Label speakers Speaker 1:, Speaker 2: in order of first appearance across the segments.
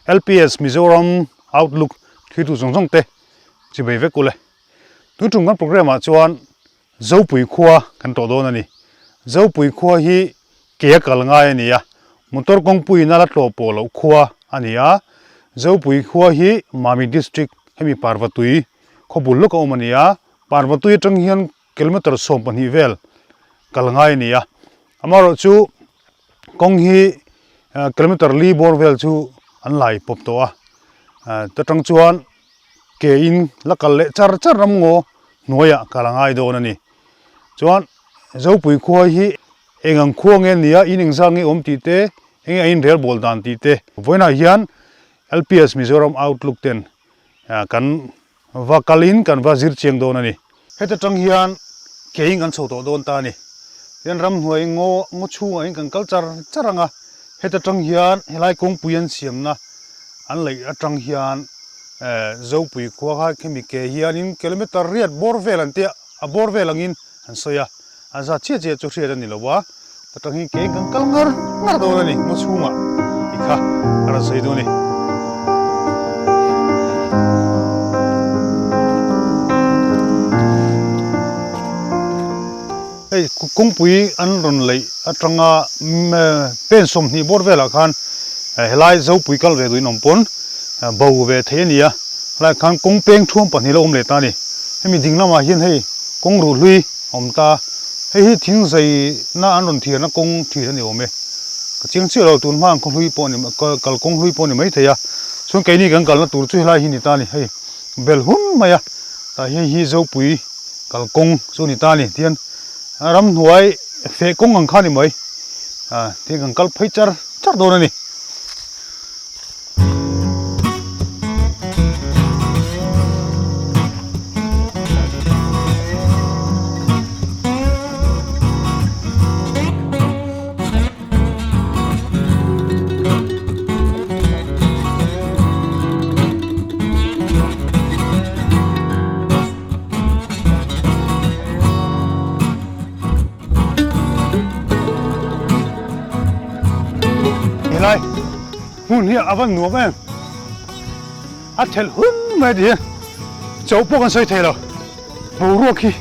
Speaker 1: LPS Mizoram Outlook thlitu zawng zawng te chi bei vek ule. Tun tum kan programme ah chuan Zopui khua kan tawh dawn a ni. Zopui khua hi ke a kal ngai a ni a, motor kawngpui in a la tlawh pawh loh khua a ni a. Zopui khua hi Mami District hemi Parvatui khaw bul lawk a awm a ni a, Parvatui atang hian kilometer 12 vel kal ngai a ni a. Amaherawh chu kawng hi kilometer li bawr vel chu an lai pawp tawh a, ta tang chuan ke in la kal leh char char ram ngaw hnuaiah kal a ngai dawn a ni. Chuan Zopui khua hi eng ang khua nge nia in engzat nge awm tih te enge a inrel bawl dan tih te vawiinah hian LPS Mizoram Outlook ten kan Va kalin kan va zir chiang dawn a ni. Heta tang hian keiin kan chho tawh dawn ta a ni. Tihian ramhnuai ngaw ngaw chhungah hian kan kal char char ang a, heta tang hian helai kawngpui an siamna an laih atang hian eh Zopui khua kha khemi ke hianin kilometer riat bawr vel an tia a bawr vel angin an sawi a. A zat chiah chiah chu hriat a ni lo a, ta tang hi kei kan kal ngar ngar dawn a ni, ngaw chhungah i kha a rawn sawi dawn a ni. Hei kawngpui an rawn leih atanga pen 20 bawr velah khan helai Zopui kal ve duhin awm pawn bo ve thei a ni a, helaiah khan kawng peng thuam pahnih la awm leh ta a ni. Hemi ding lamah hian hei kawng ruh hlui a awm ta, hei hi thing zai na an rawn thiarna kawng thin a ni awm e. Ka chiang chiah lo tun hma ang khaw hlui pawh a ni kal kawng hlui pawh a ni maithei a, chuan keini kan kalna tur chu helai hi ni ta a ni, hei bel hun mai a, tah hian hi Zopui kal kawng chu a ni ta a ni, tihian ramhnuai feh kawng ang kha a ni mai, tihian kan kal phei char char dawn a ni. Helai hmun hi a van nuam em a thelh hun mai ti hian chauh pawh kan sawi thei lo boruak hi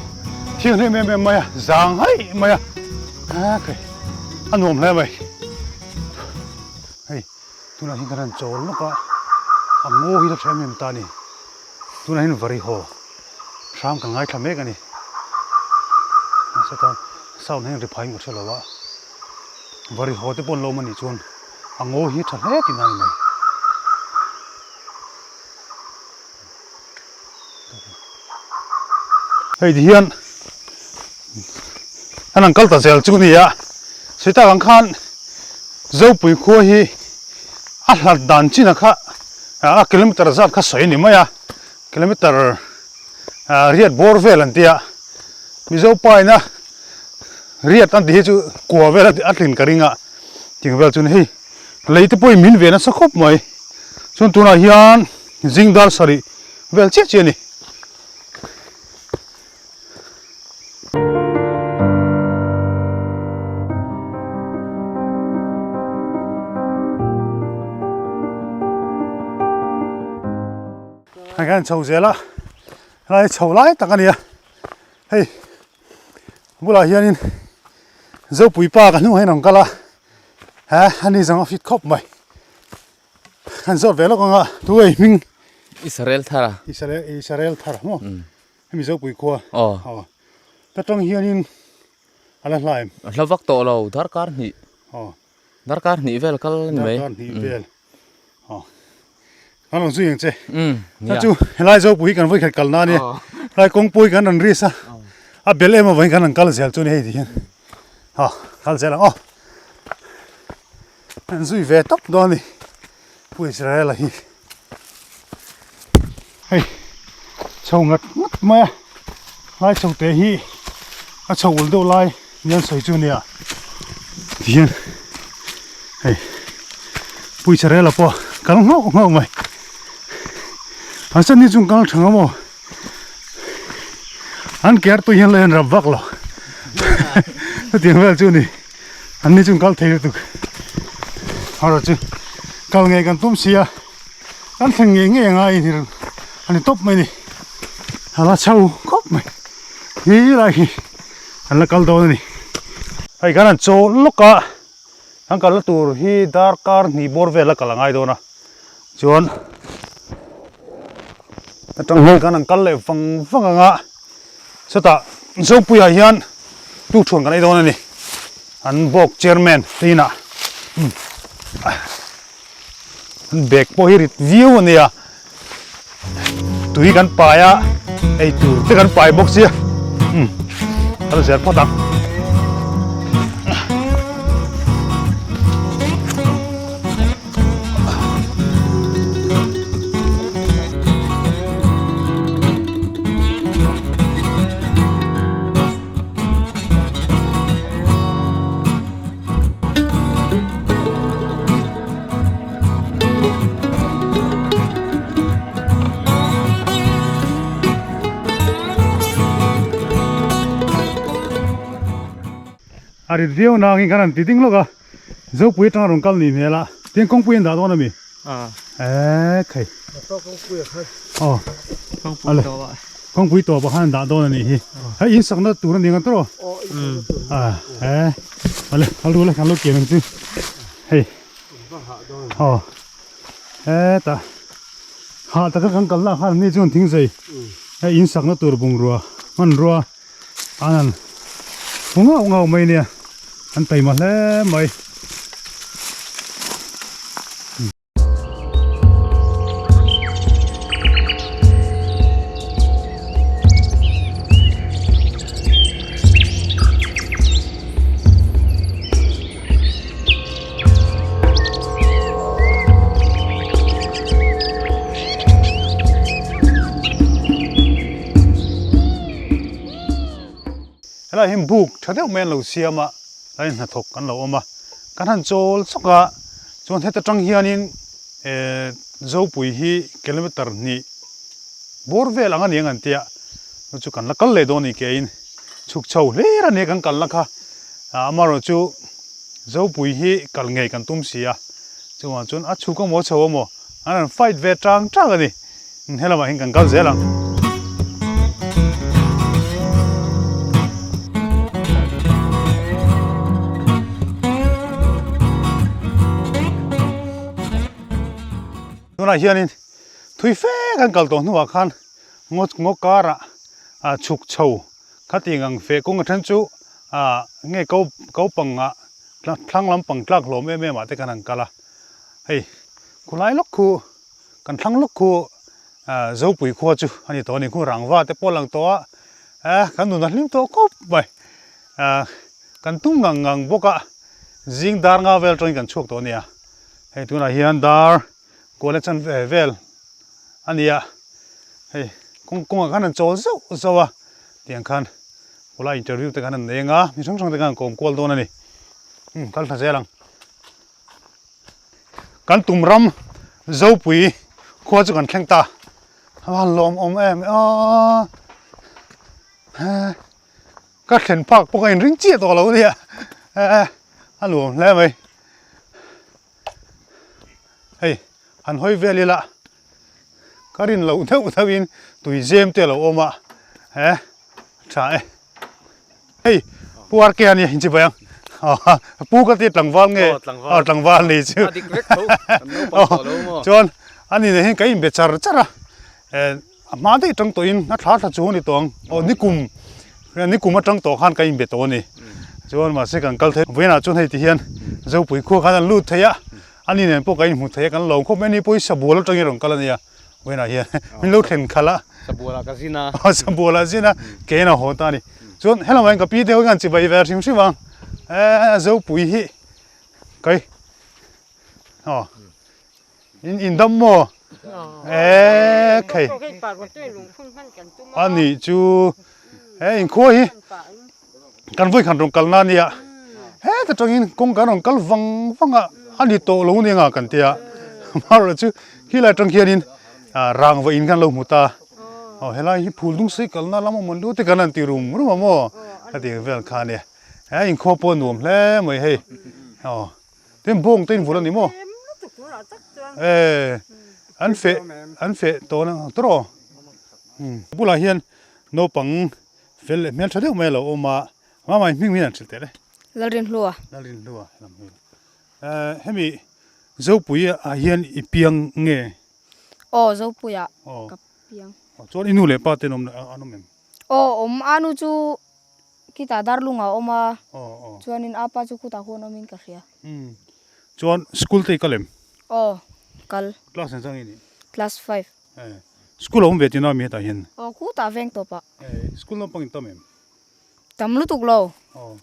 Speaker 1: thianghlim em em mai a zang haih mai a a a nuam hle mai hei tunah hian kan han chawl lawk a a ngaw hi la tha em em ta a ni tunah hian varihaw hram kan ngaithla mek a ni mahse tan sound hian ri phain ka hre lo a varihaw te pawh an lo awm a nih chuan a ngaw hi tha hle tihna a ni mai. Hei ti hian an han kal ta zel chu nia sawi tak ang khan Zopui khua hi a hlat dan chin a kha a kilometer zat kha sawi a ni mai a kilometer riat bawr vel an tia Mizo pa ina riat an tih hi chu kua vel a tlin ka ring a ting vel chu ni hei lei te pawhin min ve nasa khawp mai chuan tunah hian zing dar sarih vel chiah chiah a ni. Hei kan chho zel a helai chho lai tak a ni a hei bulah hianin Zopui pa ka hnungah hian a rawn kal a he ani zawng a fit khawp mai kan zawt ve lawk ang a tu ei hming
Speaker 2: Israel thar a
Speaker 1: Israel Israel thar maw hemi Zopui khua aw ta tang hianin a la hla em
Speaker 2: a hla vak tawh lo darkar hnih aw darkar hnih vel kal a ni mai
Speaker 1: darkar hnih vel aw Kan rawn zui ang che. Ta chu helai Zopui hi kan vawi khat kalna a nia. Helai kawngpui kan rawn risk a. A bel em avangin kan rawn kal zel chu a ni hei ti hian. Ha kal zel ang aw. Kan zui ve tawp dawn a ni Pu Israel-a hi. Hei chho ngat ngat mai a. Helai chho te hi a chho ul deuh lai ni an sawi chu a nia. Ti hian hei Pu Israel-a pawh kal nghauh nghauh mai. An sen hi chu kal tha ngam aw. An ker tui hian la en rap vak lo. Chutiang vel chu a ni. An ni chu kal thei lutuk. Erawh chu kal ngei kan tum si a. Kan thleng ngei ngei anga in hi a ni tawp mai a ni. A la chho khawp mai. Hi lai hi an la kal dawn a ni. Hei kan han chaw lawk a, kan kalna tur hi darkar hnih bawr vel a kal a ngai dawn a. Chuan atang hian kan han kal leh vang vang ang a, chutah Zopuiah hian tukṭhuan kan ei dawn a ni. An bawk chairman te inah an bag pawh hi rit viau a nia tui kan pai a ei tur te kan pai bawk sia um kan zel phawt ang. A rit viau nangin kan han ti ding lawk a, Zopui atanga rawn kal ni hmel a, tin kawngpui an dah dawn a mi? Eee khai. Aw. Ale. Kawngpui tawp ah khan an dah dawn a nih hi. Hei in sakna tur a ni ang tawh. Ah eh. Ale kal ru le kan lo kian ang chu. Hei. Aw. Heta. Ha taka kan kal lah khan ni chuan thing zei. Hei in sakna tur bungrua hmanrua an han hmu ngauh ngauh mai nia. An taima hle mai. Helai hi buk tha deuh mai an lo siam a, tlai hnathawk kan lo awm a, kan han chawl chawk a, chuan heta tang hianin eh Zopui hi kilometer hnih bawr vel ang a ni ang an tia, chu chu kan la kal leh dawn a ni keiin chhuk chho hlir a nia kan kalna kha, amaherawh chu Zopui hi kal ngei kan tum si a, chuvang chuan a chhuk amaw chho amaw an rawn fight ve tang tang a ni. Helamah hian kan kal zel ang. Tunah hianin thui fe kan kal tawh hnuah khan ngaw ngaw karah ah chhuk chho khating ang feh kawng a then chu ah nge ko ko pangah thlang lampang tlak hlawm em em ah te khan an kal a hei khulai lawk khu Kan thlang lawk khu Zopui khua chu a ni tawh a ni. Khu rangva te pawh a lang tawh a, eh kan nun a hlim tawh khawp mai. Kan tum ngang ngang bawk a, zing dar nga vel atangin kan chhuak tawh a nia. Hei tunah hian dar kuala chan ve vel a ni a, hei kawng kawngah khan an chawl zauh zauh a, tiang khan khulai interview te khan an nei anga mi hrang hrang te khan an kawm kual dawn a ni. Umm kal thla zel ang. Kan tum ram Zopui khua chu kan thleng ta a lawm awm em a ka thlen phak pawh ka inring chiah tawh lo ania a nuam hle mai hei han hawi vel ila ka rin loh deuh deuh in tui zem te a lo awm a he tha e. Hei Pu RK a nia inchibai ang. Pu ka tia tlangval nge? Aw tlangval ni chu.
Speaker 2: A dik vek tho. Kan naupang tawh lo maw?
Speaker 1: Chuan ani nen hian ka inbe char char a. A hma daih atang tawhin a thla thla chu a ni tawh ang. Aw nikum nikum atang tawh khan ka inbe tawh a ni. Chuan mahse kan kal thei. Vawiinah chuan hei ti hian Zopui khua khan an lut thei a. Ani nen pawh ka inhmu thei a kan lawm khawp mai. Ani pawh hi Sabual atangin rawn kal a nia. Vawiinah hian min lo thlen khalh a.
Speaker 2: Sabualah ka zin a.
Speaker 1: Aw Sabualah zin a, kein a haw ta a ni. Chuan helamah hian ka pi deuh hian chibai ve hrim hrim ang. Eee Zopui hi kai aw in in dam maw? Eee khei a nih chu he inkhua hi kan vawi khan rawn kalna a nia. Heta tangin kawng kan rawn kal vang vang a, a ni tawh lo nia kan tia. Amaherawhchu chu khilai atang khianin rangva in khan lo hmu ta. Aw helai hi phul dung sei kalna lam awm an lut te kan han ti rum rum a maw? Ka ti vel kha a nia. He inkhua pawh a nuam hle mai hei. Aw tin bawng te in vul a ni maw? Ee. An feh an feh tawh ang tawh bulah hian naupang fel leh hmel tha deuh mai a lo awm a mamai hming hian an hrilh teh le.
Speaker 3: Lalrinhlua.
Speaker 1: Lalrinhlua lam hmel. Eh hemi Zopui ah hian i piang nge?
Speaker 3: Aw Zopui ah ka piang.
Speaker 1: Chuan i nu leh pa te an awm an awm em?
Speaker 3: Aw awm a nu chu khitah Darlung ah a awm a chuanin a pa chu khutah khuan awmin ka hria.
Speaker 1: Chuan school te i kal em?
Speaker 3: Aw, kal.
Speaker 1: Class engzah nge ni?
Speaker 3: Class five.
Speaker 1: Eh, school a awm ve tihna ami hetah hian?
Speaker 3: Aw, khutah veng tawp ah.
Speaker 1: Eh, school naupang in tam em?
Speaker 3: Tam lutuk lo.
Speaker 1: Aw,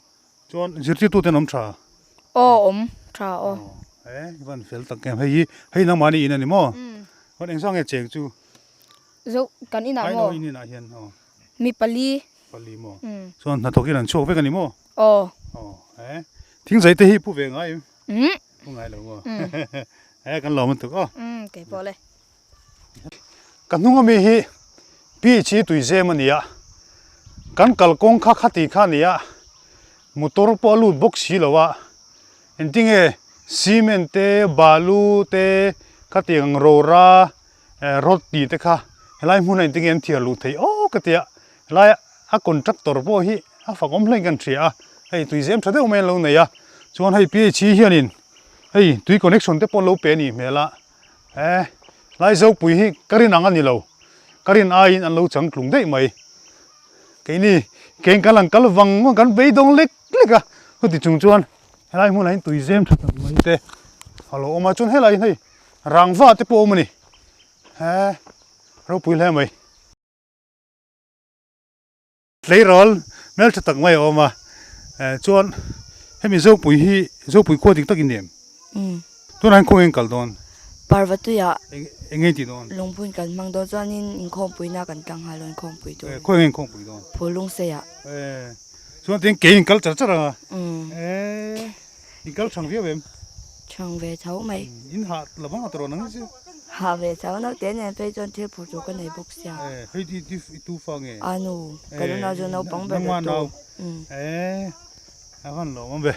Speaker 1: chuan zirtirtu ten awm tha?
Speaker 3: Aw, awm tha aw.
Speaker 1: Eh, i van fel tak em. Hei hi, hei nangmahni in a ni maw? Chuan engzah nge cheng chu?
Speaker 3: Zo, kan inah maw?
Speaker 1: Aino in inah hian aw.
Speaker 3: Mi pali.
Speaker 1: Pali maw? Chuan hnathawk in an chhuak vek a ni maw?
Speaker 3: Aw.
Speaker 1: Aw, he. Thingzai te hi pu ve ngai em? Pu ngai lo maw? He kan lawm lutuk aw.
Speaker 3: Umm, kei pawh le.
Speaker 1: Ka hnung ami hi PHE tuizem a ni a, kan kalkawng kha khati kha a ni a, motor pawh a lut bawk si lo a, engtinge cement te, balu te, khatiang rora, Rod tih te kha helai hmun a inti nge an thiar luh theih aw ka ti a, helai a contractor pawh hi a fak awm hlein kan hria a, hei tui zem tha deuh mai an lo nei a, chuan hei PHE hianin hei tui connection te pawh an lo pe a nih hmel a, he lai Zopui hi ka rin ang a ni lo, ka rin aiin an lo changtlung daih mai, keini keng kan lang kal vang vang kan beidawng lek lek a, chuti chung chuan helai hmunah hian tui zem tha tak mai te a lo awm a, chuan helai hian hei Rangva te pawh a awm a ni. He ropui hle mai. Tleirawl hmel tha tak mai a awm a. Chuan hemi Zopui hi Zopui khua dik tak in ni em? Tunah hian khawnge in kal dawn?
Speaker 4: Parvatuiah.
Speaker 1: Eng nge in tih dawn?
Speaker 4: Lungpui in kan hmang dawn chuanin inkhawmpuina kan tlang nghal dawn inkhawmpui tur.
Speaker 1: Khawnge inkhawmpui dawn?
Speaker 4: Phulungseiah.
Speaker 1: Chuan tiang ke in kal char char ang a. In kal chhang viau em?
Speaker 4: Chhang ve tho mai.
Speaker 1: In hah la vang a tawrh nang chu.
Speaker 4: Hah ve tho naute nen phei chuan thil phur tur ka nei bawk sia.
Speaker 1: Eh hei ti ti i tu fa nge?
Speaker 4: A nu ka nu nau chu naupang ber
Speaker 1: ber tu. Eh a van lawm awm ve.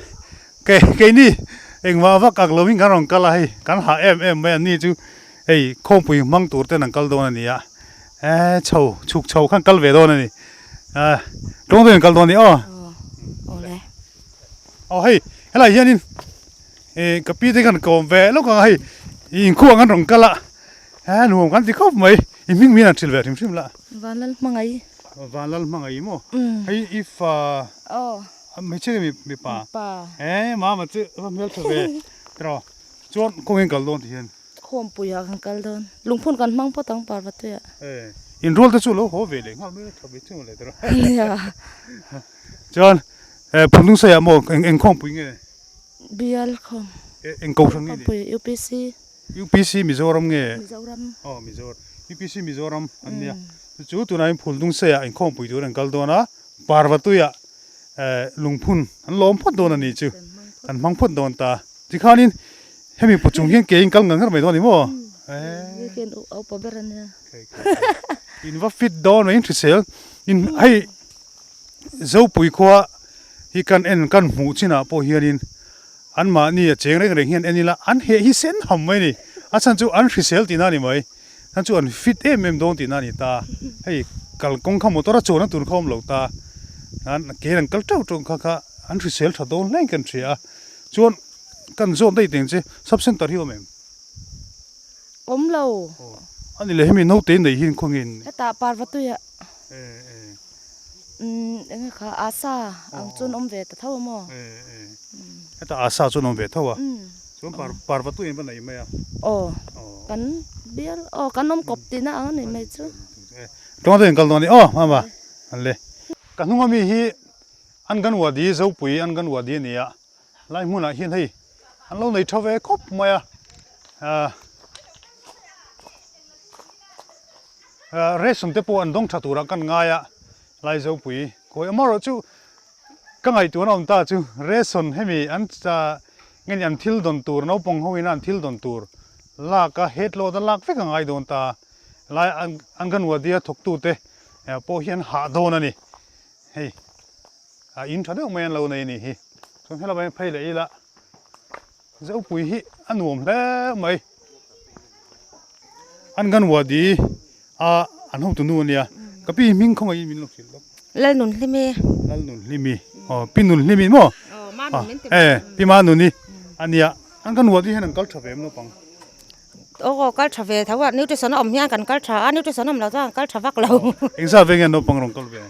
Speaker 1: Ke keini engmah vak ak lo in kan rawn kal a hei kan hah em em mai an ni chu hei khawmpui hmang tur ten an kal dawn a ni a. Eh chho chhuk chho khan kal ve dawn a ni. Eh tawng deuhin kal dawn a ni aw.
Speaker 4: Awle.
Speaker 1: Aw hei helai hianin ih ka pi te khan kawm ve lawk ang a hei ih inkhuh ang an rawn kal a he nuam kan ti khawp mai i hming min han hrilh ve hrim hrim la.
Speaker 5: Vanlal hmangaih.
Speaker 1: Vanlal hmangaih maw hei i fa hmeichhia nge mipa he mama chu va hmel tha ve tiraw chuan kawngin kal dawn ti hian.
Speaker 5: Khawmpui ah kan kal dawn. Lungphun kan hmang phawt ang Parvatui ah.
Speaker 1: Eh, inrual te chu lo haw ve leh nghal mai a tha ve chiang leh tiraw.
Speaker 5: Nia.
Speaker 1: Chuan eh Phundung Sai ah maw eng eng khawmpui nge?
Speaker 5: Bial khawm.
Speaker 1: Eh eng kohhran nge ni?
Speaker 5: Khawmpui UPC.
Speaker 1: UPC Mizoram nge?
Speaker 5: Mizoram.
Speaker 1: Aw Mizoram. UPC Mizoram an nia. Chu tunah in Phundung Sai ah inkhawmpui tur an kal dawn a, Parvatui ah eh lungphun an lawm phawt dawn a ni chu. Kan hmang phawt dawn ta. Tikhanin Hemi pawh chung hian ke in kal ngar ngar mai dawn a ni maw?
Speaker 5: Weekend a upa ber a nia.
Speaker 1: In va fit dawn mai in hrisel in hei Zopui khua hi kan en kan hmuh chinah pawh hianin anmahni a cheng reng reng hian en ila an heh hi sen ham mai a ni. A chhan chu an hrisel tihna a ni mai. Chhan chu an fit em em dawn tihna a ni ta. Hei kalkawng kha motor a chuan a tur kha awm lo ta. An ke an kal teuh teuh kha kha an hrisel tha dawn hle in kan hria a. Chuan kan zawt daih teng che sub center hi awm em?
Speaker 5: Awm lo.
Speaker 1: Aw ani leh hemi naute nei hi khaw nge in?
Speaker 5: Hetah Parvatuia.
Speaker 1: Eh eh.
Speaker 5: Umm enge kha Asa ang chuan awm ve ta tho a maw?
Speaker 1: Eh eh. Hetah Asa chuan awm ve tho a. Chuan Par Parvatuia in va nei mai a.
Speaker 5: Aw kan bial aw kan awm kawp tihna ang a ni mai chu.
Speaker 1: Tawng deuh in kal dawn a ni aw mama an le. Ka hnung ami hi Anganwadi Zopui Anganwadi a ni a, lai hmunah hian hei an lo nei tha ve khawp mai a, ah ration te pawh an dawng tha turah kan ngai a, lai Zopui khawi amaherawh chu ka ngaihtuahna awm ta chu ration hemi an nge ni an thil dawn tur naupang ho ina an thil dawn tur lak a headload a lak vek a ngai dawn ta, lai Anganwadi a thawktute pawh hi an hah dawn a ni. Hei a in tha deuh mai an lo nei a nih hi chuan helai ah phei leh ila Zopui hi a nuam hle mai. Anganwadi a an hotu nu ania ka pi hming khawngaih in min lo hrilh lawk.
Speaker 5: Lalnunhlimi.
Speaker 1: Lalnunhlimi aw pi Nunhlimi maw?
Speaker 5: Aw ma nun min ti
Speaker 1: e pi ma nuni ania Anganwadi hian an kal tha ve em naupang?
Speaker 5: Aw kal tha ve tho a nutrition a awm hian kan kal tha a nutrition a awm loh chuan kan kal tha vak lo.
Speaker 1: Engzat ve nge naupang rawn kal ve?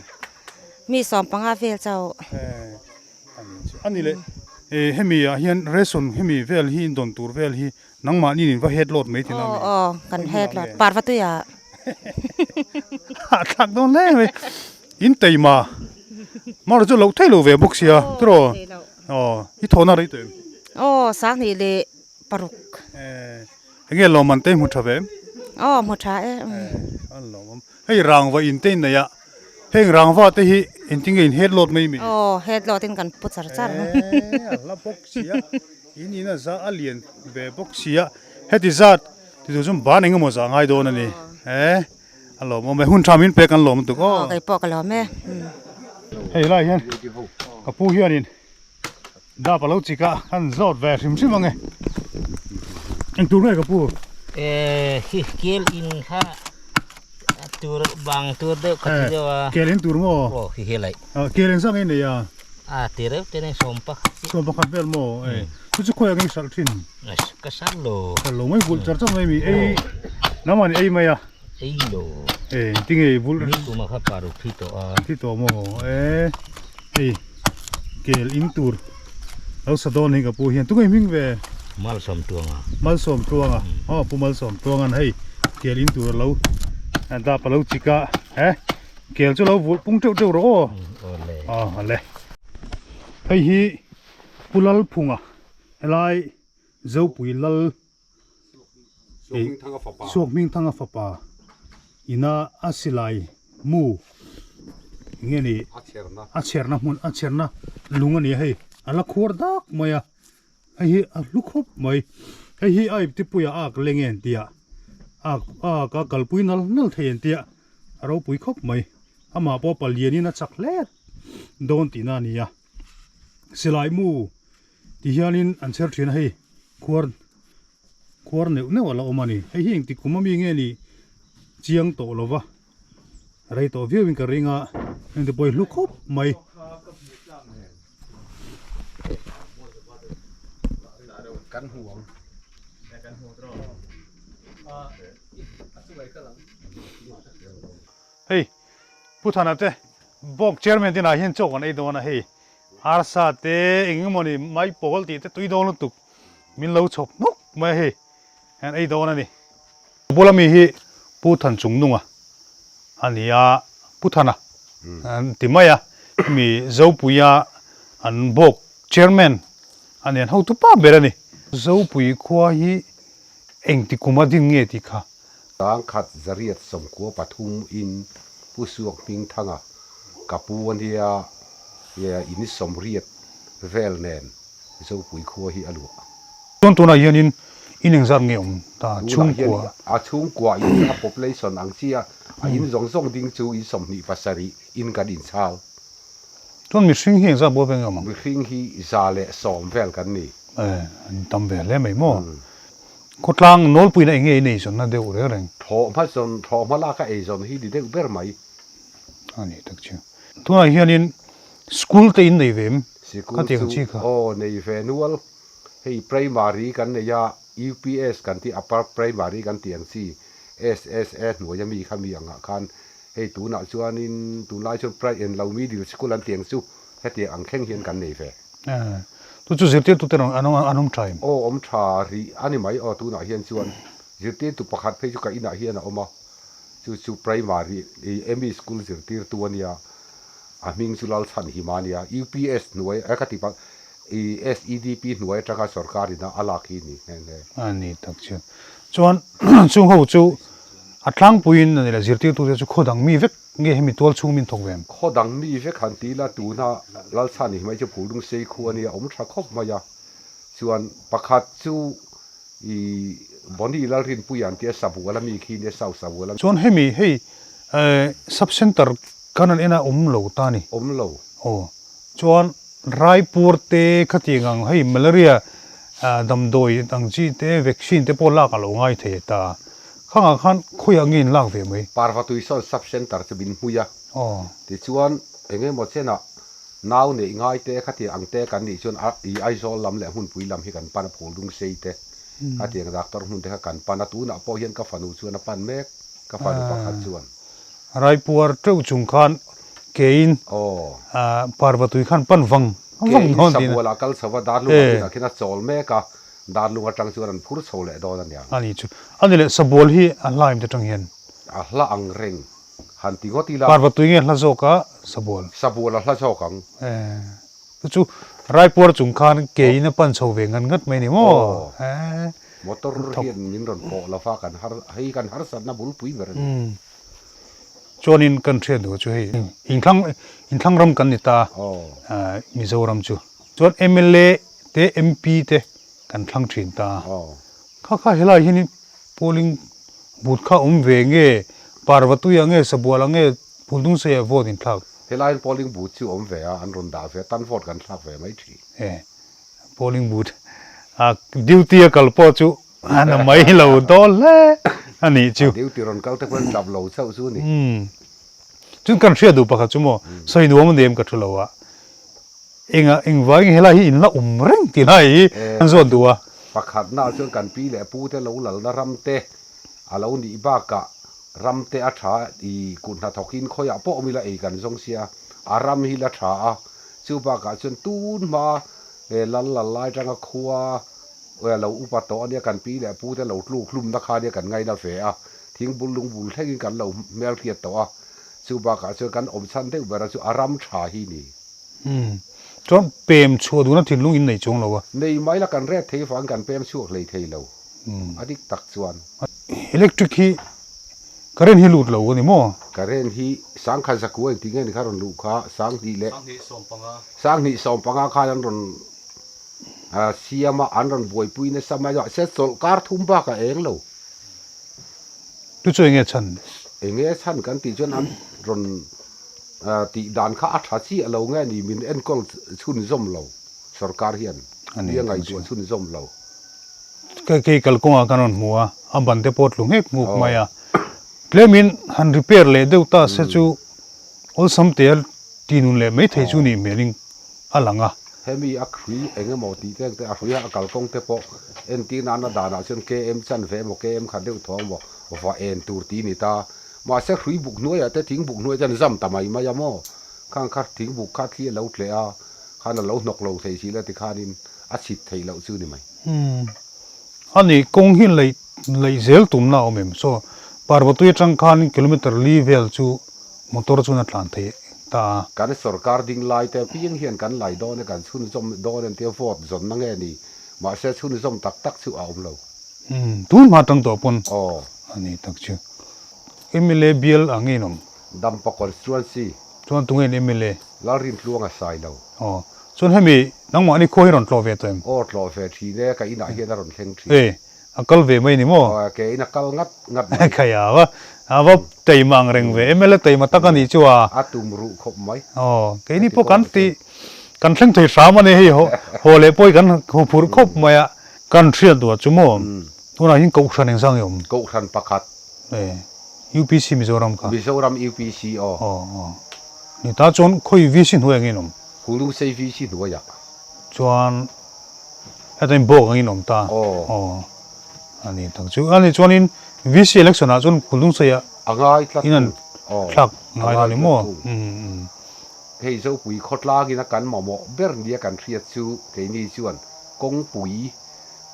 Speaker 5: Mi 15 vel chauh.
Speaker 1: Ani leh hemi ah hian ration hemi vel hi in dawn tur vel hi nangmahni in va head load mai thin a mi?
Speaker 5: Aw aw kan head load parva tui ah.
Speaker 1: Hahthlak dawn hle mai in teima mara chu loh theih lo ve bawk sia tiraw aw i thawhna rei tawh em?
Speaker 5: Aw 2006.
Speaker 1: Enge lawmman te hmu tha ve em?
Speaker 5: Aw hmu tha e.
Speaker 1: A lawmawm. Hei rangva in te in nei a, heng rangva te hi engtin nge in head load mai mi?
Speaker 5: Aw head load in kan pu char char.
Speaker 1: Eee a hla bawk si a, in in a za a lian ve bawk si a, heti zat ti tur chuan ban engemaw zah ngai dawn a ni. Eee a lawmawm e, hun tha min pek an lawm lutuk aw.
Speaker 5: Aw kei pawh ka lawm e.
Speaker 1: Hei lai hian ka pu hianin Dap a lo chik a, an zawt ve hrim hrim ang e. Eng tur nge ka pu?
Speaker 6: Eh, hi kel in kha tur bang tur deuh kha ti deuh a.
Speaker 1: Kel in tur maw?
Speaker 6: Aw, hi hi lai.
Speaker 1: Kel eng zah nge nei a?
Speaker 6: A ti reuh te nei 11 chi.
Speaker 1: 11 vel maw? Eh, chu chu khawiah nge i hralh thin?
Speaker 6: Ka hralh lo.
Speaker 1: Hralh lo mai vulh char char mai mi ei nangmah ni ei mai a.
Speaker 6: Ei lo.
Speaker 1: Eh, tinge i vulh?
Speaker 6: Ni kuma kha paruk thi tawh a.
Speaker 1: Thi tawh maw? Eh, hei kel in tur lo sa dawn hi ka pu hian tunge hming ve?
Speaker 6: Malsawm Tluanga.
Speaker 1: Malsawm Tluanga. Aw pu Malsawm Tluanga'n hei kel in tur lo dap a lo chik a. Eh, kel chu lo vulh pung teuh teuh rawh aw.
Speaker 6: Awle.
Speaker 1: Aw awle. Hei hi Pu Lalphunga helai Zopui Lal Suakhmingthanga fapa ina a silai mu nge ni a chherna hmun a chherna lung a ni a hei a la khuar dak mai a hei hi a hlu khawp mai hei hi a iptipuia a ak leng e an tia a ak a kalpui nal nal thei an tia a ropui khawp mai amah pawh palianin a chak hle dawn tihna a ni a silai mu Ti hianin an chher thin a hei khuar khuar neuh neuh a la awm a ni. Hei hi engtik kum ami nge ni chiang tawh lo va, rei tawh viau in ka ring a, engti pawh hi hlu khawp mai. Hei Pu Thana te Bawk Chairman te inah hian chaw kan ei dawn a hei. Arsa te eng eng mawni mai pawl tih te tui dawn lutuk min lo chhawp hnuk mai a hei hian ei dawn a ni. Bula mi hi Pu Than Chung Nunga a ni a, Pu Thana an ti mai a, hemi Zopuia an bawk chairman a ni an hotu pa ber a ni. Zopui khua hi engti kuma ding nge tih kha.
Speaker 7: Tangkhat 893 in Pu Suak Hmingthanga ka pu a nia in 80 vel nen Zopui khua hi a luah.
Speaker 1: Chuan tunah hianin in engzat nge awm ta chhungkua?
Speaker 7: A chhungkua in a population ang chi a, a in zawng zawng ding chu in 27 in kan inchhal.
Speaker 1: Chuan mihring hi engzat buai ve nge awm ang?
Speaker 7: Mihring hi 110 vel kan ni.
Speaker 1: Eh, an tam ve hle mai maw? Khawtlang nawlpuina eng nge in eizawnna deuh reng reng?
Speaker 7: Thawhhma zawn, thawhhma laka eizawn hi ni deuh ber mai.
Speaker 1: A ni tak chu. Tunah hianin school te in nei ve em?
Speaker 7: Sikul
Speaker 1: Ka tiang
Speaker 7: chu
Speaker 1: chi kha.
Speaker 7: aw nei ve nual. Hei primary kan nei a, UPS kan tih upper primary kan tih ang chi SSA hnuaia mi kha mi angah khan hei tunah chuanin tunlai chuan pri en lo middle school an tih ang chu hetiang ang thleng hian kan nei ve.
Speaker 1: Chu chu zirtirtu te an awm tha em?
Speaker 7: Aw awm tha rih a ni mai aw tunah hian chuan zirtirtu pakhat phei chu ka inah hian a awm a, chu chu primary ME school zirtirtu a nia, a hming chu Lalchhanhima a nia, UPS hnuai a ka ti pah SEDP hnuai atanga sorkar ina a lak hi a ni nghe nghe.
Speaker 1: A ni tak chu. Chuan chung ho chu a tlangpuiin a ni le zirtirtute chu khaw dang mi vek nge hemi tual chhung min thawk ve em?
Speaker 7: Khaw dang mi vek han ti ila tuna Lalchhani mai chu Phulung sei khu a nia awm tha khawp mai a. Chuan pakhat chu i Bonny Lalrinpuia an tia Sabual a mi khi nia South Sabual a mi.
Speaker 1: Chuan hemi hei sub centre kan an en a awm lo ta ni.
Speaker 7: Awm lo.
Speaker 1: Aw. Chuan Raipur te khatiang ang hei malaria damdawi ang chi te vaccine te pawh lak a lo ngai thei ta. Khangah khan khawiah nge in lak ve mai?
Speaker 7: Parvatui sawn Sub Centre chu min hmui a. Tichuan eng emaw chenah nau neih ngai te khatiang ang te kan nih chuan i Aizawl lam leh hmunpui lam hi kan pan a, Phuldung sei te khatiang doctor hmun te kha kan pan a, tunah pawh hian ka fanu chuan a pan mek, ka fanu pakhat chuan.
Speaker 1: Raipuar teuh chung khan kein Parvatui khan pan vang vang dawn
Speaker 7: tihna. Kein Sabualah kal chho va Darlungah tunah khian a chawl mek a, Darlung atang chuan an phur chho leh dawn a niang.
Speaker 1: A ni chu. A ni leh Sabual hi a hla em te tang hian?
Speaker 7: A hla ang reng. Han ti ngawt ila.
Speaker 1: Parvatui nge hla zawk a Sabual?
Speaker 7: Sabual a hla zawk ang.
Speaker 1: Eh. Chu chu Raipuar chung khan ke in a pan chho ve ngat ngat mai ni maw?
Speaker 7: Eh. Motor hian min rawn pawh lo va kan har hei kan harsatna bulpui ber a ni.
Speaker 1: Chuanin kan hriat duh chu hei inthlang inthlang ram kan ni ta Mizoram chu. Chuan mla te MP te kan thlang thin ta. Kha kha helai hianin polling booth kha awm ve nge Parvatuia nge Sabuala nge Phuldungseiah vote in thlak.
Speaker 7: Helaiin polling booth chu awm ve a, an rawn dah ve a, tan vote kan thlak ve mai thin.
Speaker 1: Polling booth a duty a kal pawh chu A na mai lo dawl hle a nih chu.
Speaker 7: A duty rawn kal te pawhin tlap lo chauh chu a ni.
Speaker 1: Chuan kan hriat duh pakhat chu maw, sawi nuam a nem ka thu lo a, enga engvangin helai hi in la awm reng tih lai hi an zawt duh a.
Speaker 7: Pakhatnaah chuan kan pi leh pu te lo lalna ram te a lo nih bakah ram te a tha i kut hnathawkin khawiah pawh awm ila ei kan zawng sia, a ram hi la tha a, chu bakah chuan tun hma lal lal lai tanga khua Awi a lo upa tawh ania kan pi leh pu te lo tluk hlumna kha ania kan ngaina ve a, thing bul lung bul thlengin kan lo hmelhriat tawh a, chu bakah chuan kan awm chhan deuh bera chu a ram tha hi ni.
Speaker 1: Umm. Chuan pem chhuah duhna thinlung in nei chuang lo a.
Speaker 7: Nei mai la kan ret thei vangin kan pem chhuak hlei thei lo. A dik tak chuan.
Speaker 1: Electric hi current hi lut lo a ni maw?
Speaker 7: Current hi sangkhat zakua engti nge ni kha rawn luh kha sanghnih leh sanghnih sawmpanga khan an rawn Siama an rawn buaipui nasa mai a, se chawlh kar thum bak a eng lo.
Speaker 1: Chu chu enge chhan?
Speaker 7: Enge chhan kan tih chuan an rawn tih dan kha a tha chiah lo nge ni min enkawl chhunzawm lo sorkar hian mi a ngaihtuah chhunzawm lo.
Speaker 1: Kei kalkawngah kan rawn hmu a, a ban te pawh a tlu nghek nghuk mai a, tlemin han repair leh deuh ta se chu awlsam te a ti nun leh maithei chu nih hmelin a lang a.
Speaker 7: Hemi a hrui eng emaw tih te ang te, a hruia a kalkawng te pawh entir nana danah chuan KM chan ve emaw KM khat deuh thaw emaw va en tur tih a ni ta. Mahse hrui buk hnuaiah te thing buk hnuaiah te an zam ta mai mai a maw? Khang kha thing buk kha thli a lo tleh a, khan a lo hnawk lo thei si la tikhanin a chhit theih loh chu ni mai.
Speaker 1: Umm. A nih kawng hi laih laih zel tumna a awm em? Saw Parvatui atang khan kilometer li vel chu Motor chuan a tlan thei ta a.
Speaker 7: Kan sorkar ding lai te piang hian kan lai dawn e, kan chhunzawm dawn en tia vote zawnna nge ni? Mahse chhunzawm tak tak chu a awm lo.
Speaker 1: Umm, tun hma tang tawh pawn a ni tak chu. Mla bial ang nge in awm?
Speaker 7: Dampa constituency.
Speaker 1: Chuan tunge in mla?
Speaker 7: Lalrintluang a sai lo.
Speaker 1: Aw, chuan hemi nangmahni khua hi rawn tlawh ve tawh em?
Speaker 7: Aw, tlawh ve thin e, ka inah hian a rawn thleng thin.
Speaker 1: E, A kal ve mai ni maw?
Speaker 7: Aw, ke in a kal ngat ngat mai.
Speaker 1: Khai a va, a va taima ang reng ve. MLA taima tak a nih chu a.
Speaker 7: A tum ruh khawp mai.
Speaker 1: Aw, keini pawh kan ti, kan thleng thei hram a ni hei haw leh pawh hi kan haw phur khawp mai a. Kan hriat duh ah chu maw? Tunah hian Kohhran engzang i awm?
Speaker 7: Kohhran pakhat.
Speaker 1: E, UPC Mizoram kha.
Speaker 7: Mizoram UPC aw.
Speaker 1: Aw, aw. Ni ta chuan khawi VC hnuai ang in awm?
Speaker 7: Hulusei VC hnuaiah.
Speaker 1: Chuan Heta in bawk angin awm ta. Aw. A ni tak chu. A ni chuanin VC election ah chuan Khulungsei-ah
Speaker 7: A ngai tlat
Speaker 1: in an thlak ngai lo ni maw? Umm.
Speaker 7: Hei Zopui khawtlangin a kan mamawh ber nia kan hriat chu keini chuan kawngpui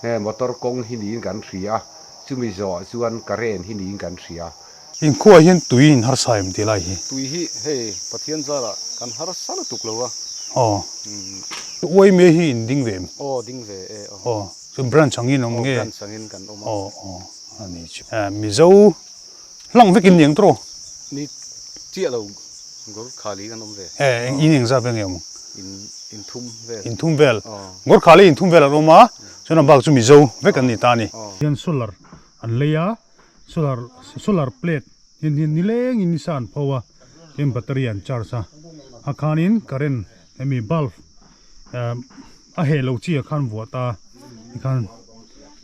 Speaker 7: he motor kawng hi niin kan hria a, chumi zawhah chuan current hi niin kan hria.
Speaker 1: Inkhuaah hian tui in harsa em tih lai hi?
Speaker 8: Tui hi hei Pathian zarah kan harsa lutuk lo a.
Speaker 1: Aw. Uai me hi in ding ve em?
Speaker 8: Aw ding ve e aw.
Speaker 1: Aw. Chu branch angin awm nge?
Speaker 8: Aw branch angin kan awm a.
Speaker 1: Aw aw a ni chu. Mizo hlang vek in ni ang tawh?
Speaker 8: Ni chiah lo Gorkhali kan awm ve.
Speaker 1: E in engzat vel nge awm?
Speaker 8: In in thum vel.
Speaker 1: In thum vel. Gorkhali in thum vel an awm a, chuan a bak chu Mizo vek an ni ta a ni. Hian solar an lei a. Solar solar plate hi nileng in nisa an pho a tin battery an charge a a khanin current hemi bulb a heh lo chi ah khan vuah ta tikhan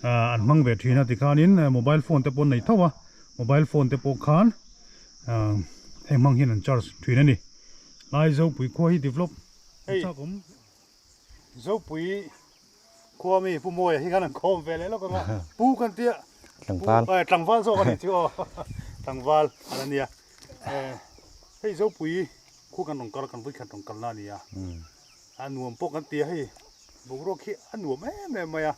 Speaker 1: an hmang ve thin a tikhanin mobile phone te pawh an nei tho a mobile phone te pawh khan heng hmang hian an charge thin a ni lai Zopui khua hi develop chak awm Zopui khua mi Pu Mawia hi khan an khawm ve leh lawk ang a Pu kan tia
Speaker 2: Tlangval
Speaker 1: tlangval zawk a nih chu aw tlangval a la nia hei Zopui khua kan rawn kal kan vawikhat rawn kalna a ni a a nuam pawh kan ti a hei boruak hi a nuam em em mai a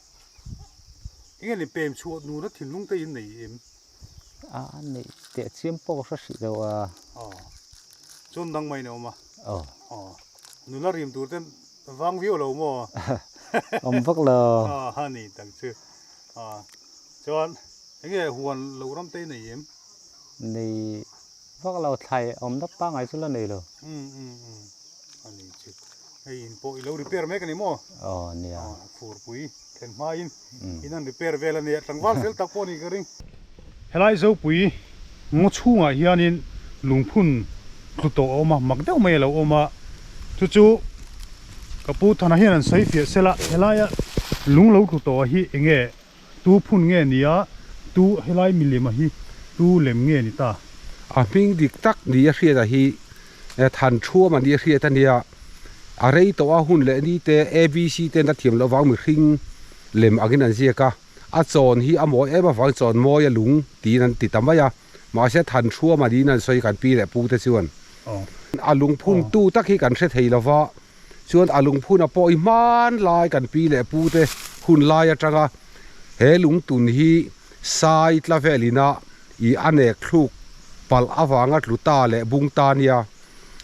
Speaker 1: enge ni pem chhuah nuna thinlung te in nei em
Speaker 6: a neih teh chiam pawh ka hre hrih lo a
Speaker 1: aw chuan dang mai in a awm a
Speaker 6: aw
Speaker 1: aw nula rim tur ten vang viau lo maw
Speaker 6: awm vak lo
Speaker 1: a a ni tak chu a chuan enge huan lo ram te in nei em
Speaker 6: nei vak lo thlai awm na pangai chu la nei lo
Speaker 1: um um um a ni chu hei in pawh i lo repair mek a ni maw
Speaker 6: aw nia
Speaker 1: furpui thlen hmain in an repair vel a nia tlangval fel tak pawh a ni ka ring. Helai Zopui ngaw chhungah hianin lungphun tlu tawh a awm a mak deuh mai a lo awm a chu chu ka pu Thana hian an sawi fiah sela helaia lung lo tlu tawh hi enge Tu phun nge ni a, tu helai milem a hi tu lem nge ni ta?
Speaker 7: A hming dik tak ni a hriat a hi Than Thuam a ni a hriat a nia. A rei tawh a hun leh ni te ABC ten a thiam loh vang mihring lem angin an ziak a. A chawn hi a mawi em avang chawn mawi a lung tiin an ti ta mai a. Mahse Than Thuam a niin an sawi kan pi leh pu te chuan. A lungphun tu tak hi kan hre thei lova. Chuan a lungphun a pawh i hmanlai kan pi leh pu te hun lai atanga he lungtun hi sai tla velina i a nek thluk palh avanga tlu ta leh bung ta nia.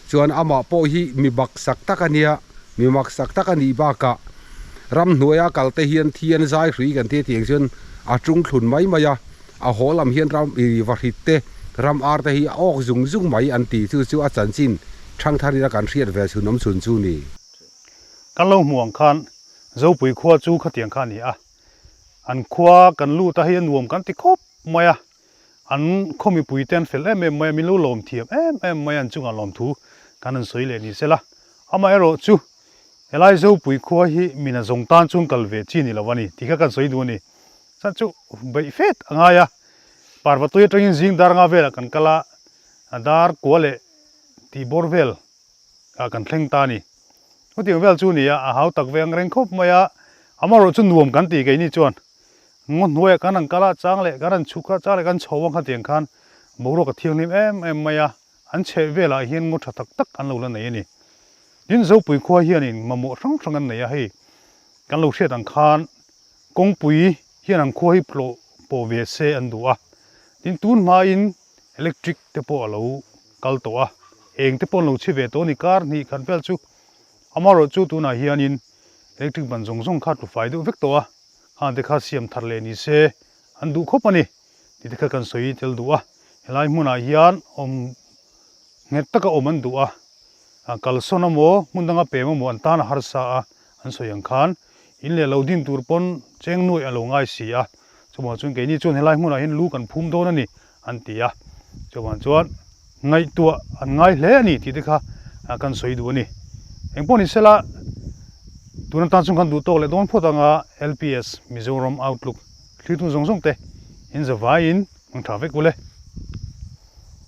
Speaker 7: Chuan amah pawh hi mi baksak tak a nia, mi maksak tak a nih bakah ramhnuaia kal te hian thi an zai hrui kan tia tiang chuan a tung thlun mai mai a, a haw lam hian ram i vahrit te, ram ar te hi a awk zung zung mai an ti chu chu a chanchin thangthar ina kan hriat ve chhun awm chhun chu ni.
Speaker 1: Kan lo hmuh ang khan Zopui khua chu khatiang kha a ni a, an khua kan lut a hei a nuam kan ti khawp mai a, an khaw mipui te an fel em em mai a, min lo lawm thiam em em mai a an chungah lawmthu kan han sawi leh ni sela, amaherawh chu helai Zopui khua hi mina zawng tan chuan kal ve chi ni lo a ni tih kha kan sawi duh a ni. Chuan chu beih fet a ngai a, Parvatui atangin zing dar nga velah kan kal a, dar kua leh tih bawr vel ah kan thleng ta a ni. Chutiang vel chu ni a, a hau tak ve ang reng khawp mai a, amaherawh chu nuam kan tih keini chuan ngaw hnuaiah kan han kal a, chang leh kan han chhuk a, chang leh kan chho ang khatiang khan boruak a thianghlim em em mai a, an chheh velah hian ngaw tha tak tak an lo la nei a ni. Tin, Zopui khua hianin mamawh hrang hrang an nei a, hei kan lo hriat ang khan Kawngpui hian an khua hi tlawh pawh ve se an duh a, tin tun hmain electric te pawh a lo kal tawh a, eng te pawh an lo chhi ve tawh a ni kar hnih khat vel chu. Amaherawh chu tunah hianin electric ban zawng zawng kha tlu fai deuh vek tawh a, khang te kha siam thar leh ni se an duh khawp a ni tih te kha kan sawi tel duh a, helai hmunah hian awm nghet taka awm an duh a, kalsawn amaw hmun danga pem amaw an tan a harsa a an sawi ang khan In leh lo din tur pawn cheng nuaih a lo ngai si a, chuvang chuan keini chuan helai hmunah hian lu kan phum dawn a ni an ti a, chuvang chuan ngaihtuah an ngai hle a ni tih te kha kan sawi duh a ni. Engpawh ni sela tun atan chuan kan duh tawk leh dawn phawt anga LPS Mizoram Outlook thlir tung zawng zawng te in zavaiin hmang tha vek ule.